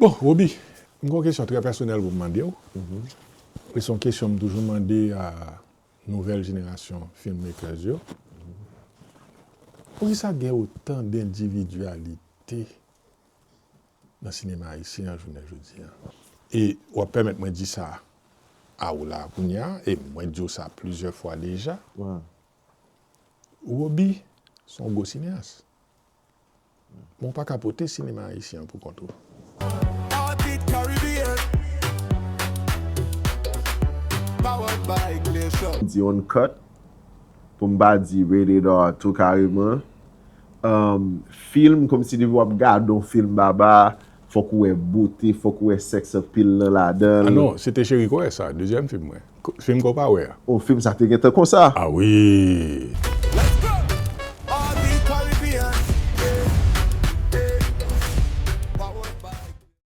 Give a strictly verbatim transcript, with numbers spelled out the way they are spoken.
Oh, Roby, m gen yon kesyon trè pèsonèl pou m mande w. E se yon kesyon m toujou mande a nouvèl jenerasyon filmmakers yo. Poukisa gen otan dendividyalite nan sinema ayisyen an jounen jodi a? E w ap pèmèt mwen di sa a ou la kounye a, e mwen di w sa plizyè fwa deja. Roby se yon gwo sineyas. Men w pa ka pote sinema ayisyen an pou kont ou. Di uncut, pou m pa di rated R tou kareman. Um, film, kòmsi depi w ap gade yon film baba, fòk ou wè bote, fòk ou wè sex appeal nan ladan l. Ah non, se te Cheri Kowè sa, dezyèm film mwen. Film ke w pa wè a. Oh, film sa te gentan konsa. Ah wi.